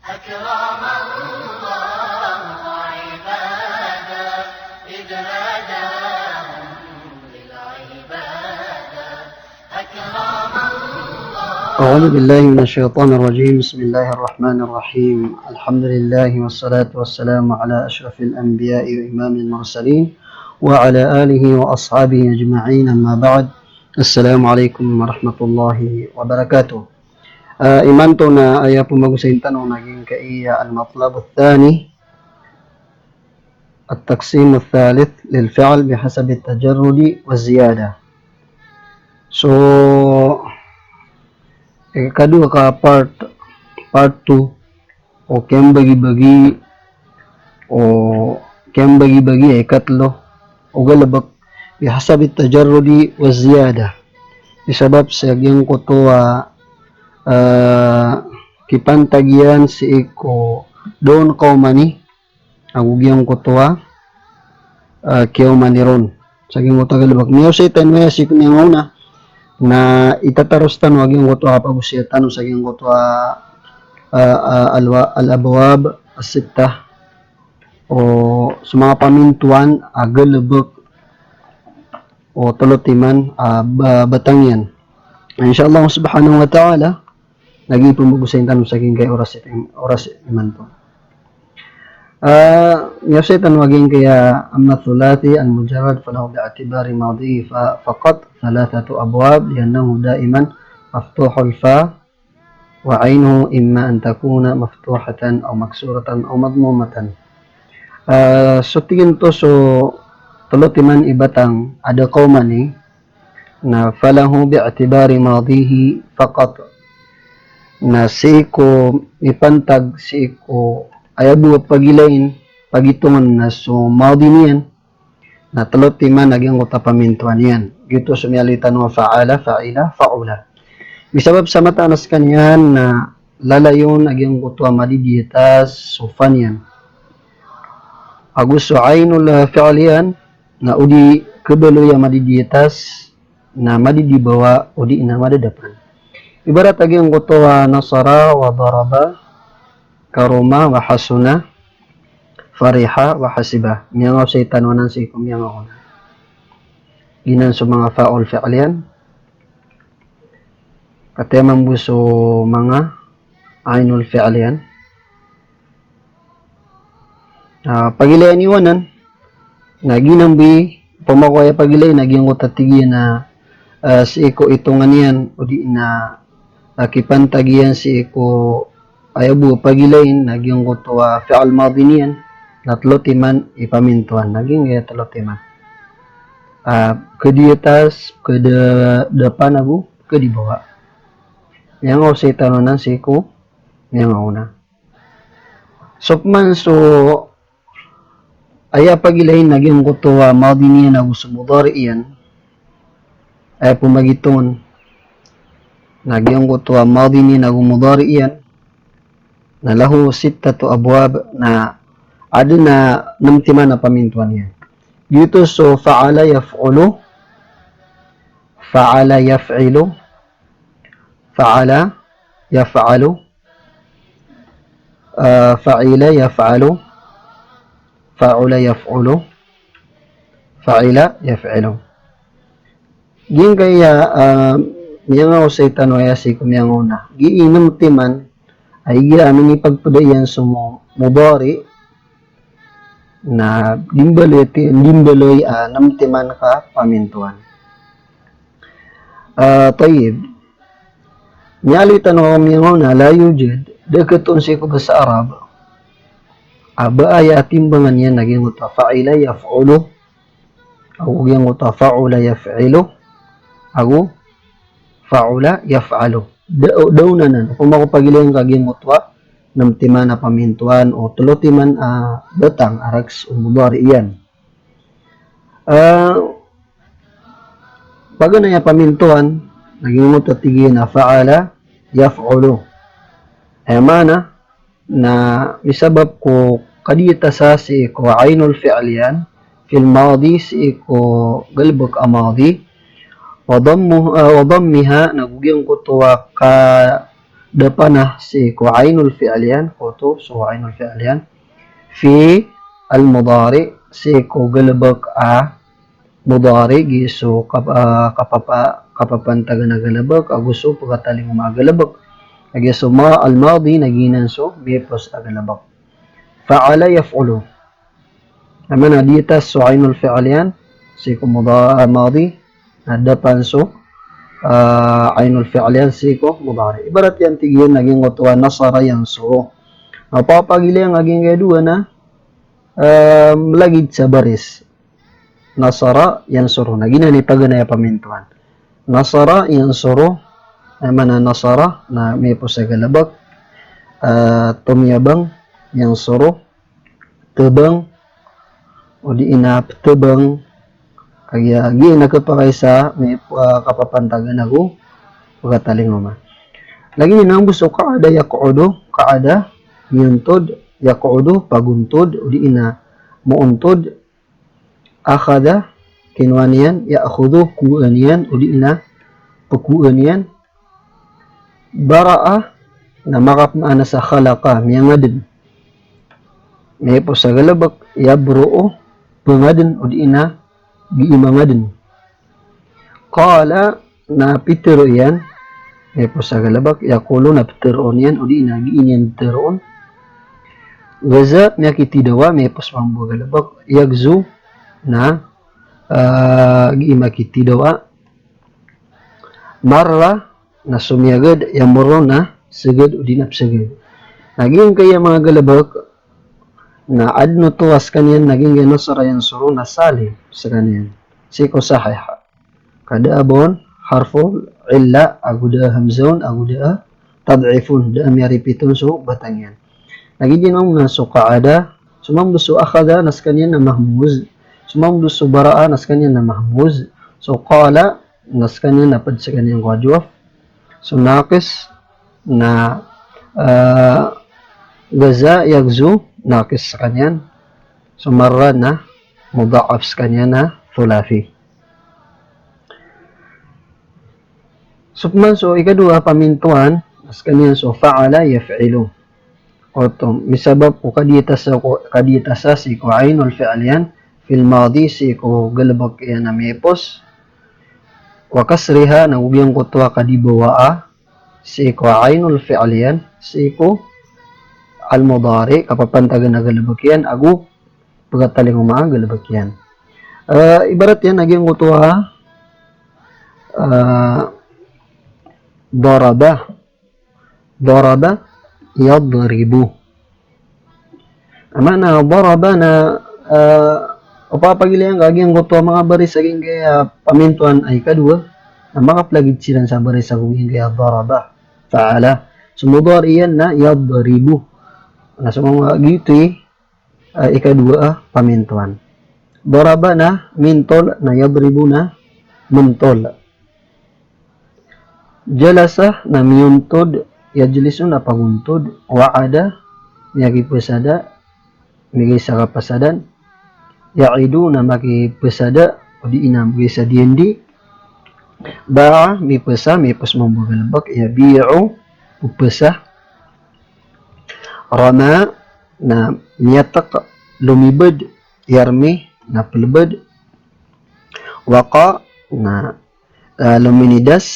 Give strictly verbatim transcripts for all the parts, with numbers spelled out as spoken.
أكرم الله عباده إذ هداهم للعبادة. أكرم الله. أعوذ بالله من الشيطان الرجيم. بسم الله الرحمن الرحيم. الحمد لله والصلاة والسلام على أشرف الأنبياء وإمام المرسلين وعلى آله وأصحابه أجمعين. أما بعد. السلام عليكم ورحمة الله وبركاته. Ah, imanto na aya pmbagosayn tano na giyangkaya al-matlab ath-thani, at-taqsim ath-thalith lil fi'l bihasab at-tajarrud wa ziyada. So, ikadowa ka part, part two, o kiyambagibagi, o kiyambagibagi a ikatlo, o galbk, bihasab at-tajarrud wa ziyada. Isabap sa giyangkoto a, ah, kipantag iyan sii ko da on kaomani, ago giyangkoto a, ah, kiyaomani ron. Sa giyangkoto a galbk. Miyaosay tano aya sii ko miyangaona, na itataros tano a giyangkoto a kapagosaya tano sa giyangkoto a, ah, ah, alwa-, al-abwab as-sittah. O so manga pamintoan a galbk o tlo timan a ba-, batang iyan. Insha Allah subhanahu wa ta'ala, lagid i pmbagosayn tano sa giyangkaya oras it-, oras imanto. Ah, miyaosay tano a giyangkaya amma thulathi al-mujarrad falahu bi'tibari madihi fa-, faqat thalathatu abwab li'annahu daiman maftuhul fa wa aynuhu imma an takuna maftuhatan aw maksuratan aw madmumatan. Ah, so tig iyan oto so tlo timan i batang a da kaomani, na falahu bi'tibari madihi faqat. Na sii ko mipantag sii ko aya bo a pagilayn, pagitongan na so madi niyan, na tlo timan a giyangkoto a pamintoan iyan. Giyoto so miyaaloy tano a fa'ala, fa'ila, fa'ula. Misabap sa mataan a skaniyan na lalayon a giyangkoto a madidiyatas so fa niyan. Ago so ainul fi'l iyan, na o di khabaloy a madidiyatas, na madidibawa, o di na madadapan. Ibarat a giyangkoto a nasara wa daraba, karuma wa hasuna, fariha wa hasiba. Miyangaosay tano anan sii ko miyangaona. Giyanan so manga fa'ul fi'l iyan. Katii mambo so manga ainul fi'l iyan. Ah, pagilayn iyo anan, na giyanan bo i, opama ko aya pagilayn na giyangkoto a tig iyan a, ah, sii ko itongan iyan, o di na, ah, kipantag iyan sii ko aya bo a pagilayn na giyangkoto a fi'l madi niyan, na tlo timan i pamintoan, na giyangkaya tlo timan. Ah, khadiyatas, khada-, dapan ago khadibawa. Miyangaosay tano anan sii ko miyangaona. So pman so aya pagilayn na giyangkoto a madi niyan ago so mudari iyan, aya pmbagitongan na giyangkoto a madi niyan ago mudari iyan, na lahu sittatu abwab, na adn a nem timan a pamintoan iyan. Giyoto so fa'ala yaf'ulu, fa'ala yaf'ilu, fa'ala yaf'alu, ah, fa'ila yaf'alu, fa'ula yaf'ulu, fa'ila yaf'ilu. Giyangkaya, ah, miyangaosay tano aya sii ko miyangaona. Giya i nem timan a igira a minipagpda iyan so mu-, mudari, na di mbaloy ti-, di mbaloy, ah, nem timan ka pamintoan. Ah, tayyib. Miyaaloy tano a miyangaona, la yujad, da khatoon sii ko basa Arab a ba aya a timbangan iyan na giyangkoto a fa'ila yaf'ulu, ago giyangkoto a fa'ula yaf'ilu, ago fa'ula yaf'alu. Da-, da on anan, opama ko pagilayn ka giyangkoto a nem timan a pamintoan o tlo timan a batang a rakhs o mudari iyan. Ah, paganay a pamintoan, na giyangkoto a tig iyan a fa'ala yaf'ulu. Aya maana, na misabap ko kadiyatasa sii ko ainul fi'l iyan, fil madi sii ko galbk a madi, wa dammu-, ah, wa dammiha, na go giyangkoto a ka-, Dapan a sii ko ainul fi'l iyan, koto so ainul fi'l iyan. Fi al-mudari, sii ko galebek a mudari, giya so kap-, ah, kapapa-, kapapantagan a galebek, ago so pekatalingoma a galebek. Lagid so ma-, al-madi na giyanan so miyapos a galebek. Fa'ala yaf'ulu. Aya maana a di tas so ainul fi'l iyan sii ko muda-, ah, madi, na dapan so, ah, ainul fi'l iyan sii ko mudari. Ibarat iyan tig iyan a giyangkoto a nasara yansuru. Na papagilayn a giyangkai a dowa na, ah, lagid sa baris. Nasara yansuru. Na giyanan i paganay a pamintoan. Nasara yansuru, aya maana nasara na miyapos a galebek, ah, tomiyabang, yansuru, tebang, odi na petebang, kagiya giya na kepakay sa mi-, ah, kapapantagan ago pekatalingoma. Lagid iyan mambo so qa'ada yaq'udu, qa'ada, miyontod, yaq'udu, pagontod, odi na moontod, akhadha, kinowa niyan, ya'khudhu, kowaan iyan, odi na pekowaan iyan. Bara'a, na makapmaana sa khalaqa, miyangaden. Miyapos a galebek, yabru'u, pengaden, odi na gii mangaden. Qala, na pitero iyan, miyapos a galebek, yaqulu, na peteroon iyan, odi na gii niyan teroon. Ghaza, miyakitidawa, miyapos mambo a galebek, yaghzu, na, ah, gii makitidawa. Marra, na somiyagad, yamurru, na segad, odi na pesegad. Na giyangkaya manga galebek, na aden oto a sekaniyan na giyangkaya nasara yansuru na salim sekaniyan. Sii ko sahih. Ka da a ba on harful illa, ago da a hamzah on, ago da a tad'if on, da a miyaripit on so batang iyan. Lagid iyan mambo na so qa'ada, so mambo so akhadha na sekaniyan na mahmuz, so mambo so bara'a na sekaniyan na mahmuz, so qala na sekaniyan na ped sekaniyan ko ajwaf, so naqis na, eh, ghaza, yaghzu, naqis sekaniyan, so marra na mudha'af sekaniyan na thulathi. So peman so ikadowa a pamintoan, na sekaniyan so fa'ala yaf'ilu. Oto, misabap ko kadiyatasa ko, kadiyatasa sii ko ainul fi'l iyan, fil madi sii ko galebek iyan a miyapos, wa kasriha, na go giyangkoto a kadibawaa sii ko ainul fi'l iyan sii ko al-mudari, kapapantagan a galebek iyan, ago pekatalingoma a galebek iyan. Eh, ibarat iyan a giyangkoto a, eh, daraba. Daraba yadribu. Aya maana daraba na, eh, o papagilayn ka giyangkoto a manga baris a giyangkaya pamintoan a ikadowa, na makaplagid siran sa baris ago giyangkaya daraba. Fa'ala. So mudari iyan na yadribu. Na so manga giyoto i ah, ikadowa a pamintoan. Daraba na mintol, na yadribu na mentol. Jalasa na miyontod, yajlisu na pagontod, wa'ada, miyakipesada, migay sa kapasadan, ya'idu na makipesada, odi na migay sa diyandi, ba'a, mipesa, mipes mambo a galebek, yabi'u, pepesa, rama, na miyatek, lomibed, yarmi, na pelebed, waqa, na, eh, lominidas,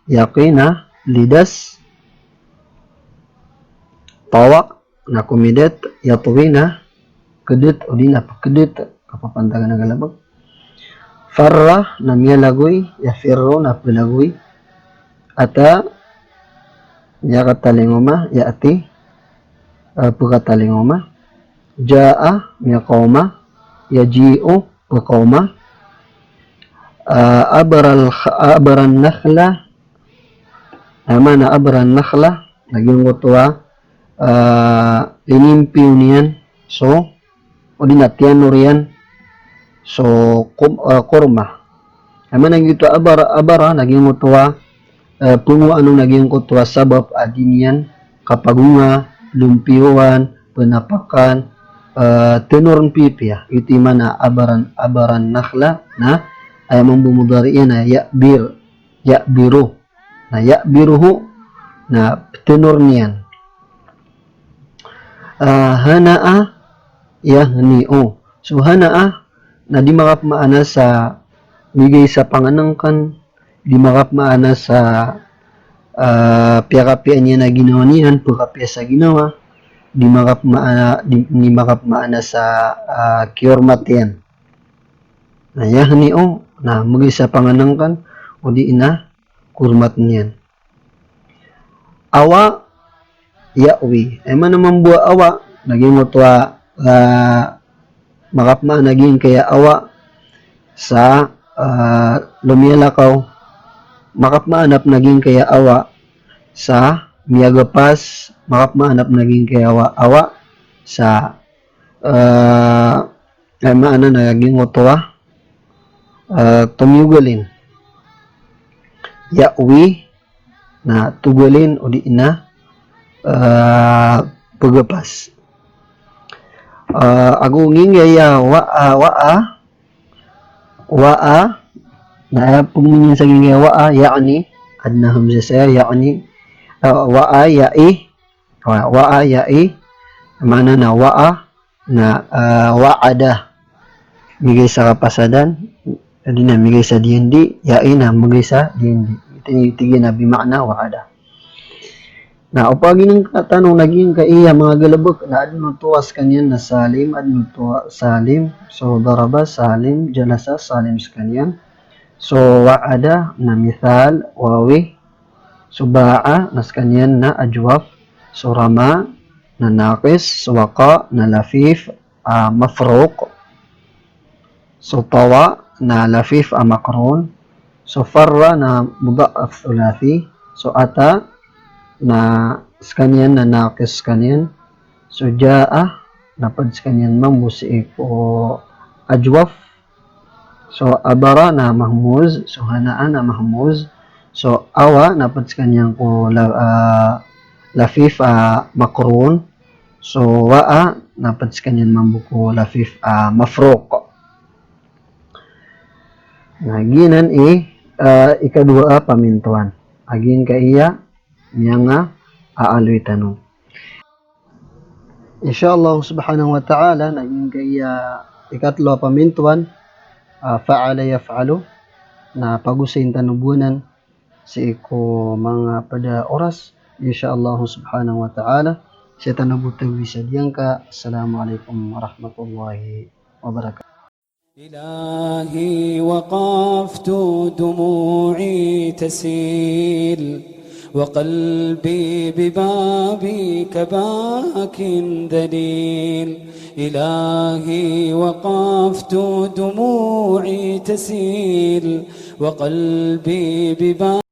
yaqi, na lidas, tawa, na komidet, yatwi, na kedet, odi na pekedet, kapapantagan a galebek. Farra, na miyalagoy, yafirru, na pelagoy. Ata, miyakatalingoma, ya'ti, eh, pekatalingoma. Ja'a, miyakaoma, yaji'u, pekaoma. Eh, abral kh-, abran nakhla, aya maana abran nakhla, na giyangkoto a, eh, linimpiyo niyan so, odi na tiyanor iyan so kum-, eh, kurma. Aya maana giyoto a abara, abara na giyangkoto a, eh, pengowaan on na giyangkoto a sabap a di niyan kapagonga, lompiyowan, penapakan, eh, tenoren pipiya. Giyoto i maana a abran, abran nakhla, na aya mambo mudari iyan na ya'bir, ya'biru. Na ya'biruhu, na tenor niyan. Ah, hana'a, yahni'u. So hana'a na di makapmaana sa migay sa pangnngkn, di makapmaana sa, ah, piyakapiyaan iyan a ginawa niyan, pkapiya sa ginawa, di makapmaana, di, di makapmaana sa, ah, kiyormat iyan. Na yahni'u na migay sa pangnngkn, odi na kormat iyan. Awa, ya'wi. Aya maana mambo a awa, na giyangkoto a, ah, makapmaana giyangkaya awa sa, ah, lomiyalakaw. Makapmaana pn a giyangkaya awa sa miyagapas. Makapmaana pn a giyangkaya awa, awa sa, ah, aya maana na giyangkoto a, ah, tomiyogalin. Ya'wi na togalin odi na, ah, pagapas. Ah, ago giyangkaya wa'a, wa'a, wa'a, na aya pagminyan sa giyangkaya wa'a, ya'ni, adn a hamza saya, ya'ni, ah, wa'a, ya'i, wa-, wa'a, ya'i, maana na wa'a, na, ah, wa'ada. Migay sa kapasadan, odi na migay sa diyandi, ya'i na migay sa diyandi. Tig iyan a bimaana wa'ada. Na o paginngka tano na giyangkaya manga galbk na adn oto a skaniyan na Salim, adn oto a Salim. So daraba Salim, jalasa Salim skaniyan. So wa'ada na mithal, wawi. So ba'a na skaniyan na ajwaf. So rama na naqis. So waqa na lafif, ah, mafruq. So tawa na lafif a maqrun. So farra na mudha'af thulathi. So ata na skaniyan na naqis skaniyan. So ja'a na pd skaniyan mambo sii ko ajwaf. So abara na mahmuz. So hana'a na mahmuz. So awa na pd skaniyan ko la-, ah, lafif a maqrun. So wa'a na pd skaniyan mambo ko lafif a mafruq. Na giyanan i, ah, ikadowa a pamintoan a giyangkaya miyanga aaloy tano. Insha Allah subhanahu wa ta'ala, na giyangkaya ikatlo a pamintoan, ah, fa'ala yaf'alu, na pagosayin tano bo anan sii ko manga pd a oras, insha Allah subhanahu wa ta'ala. Sii tano bo tagoi sa giyangka. Assalamu alaikum warahmatullahi wabarakatuh. إلهي وقفت دموعي تسيل، وقلبي ببابك باك ذليل. إلهي وقفت دموعي تسيل، وقلبي ببابك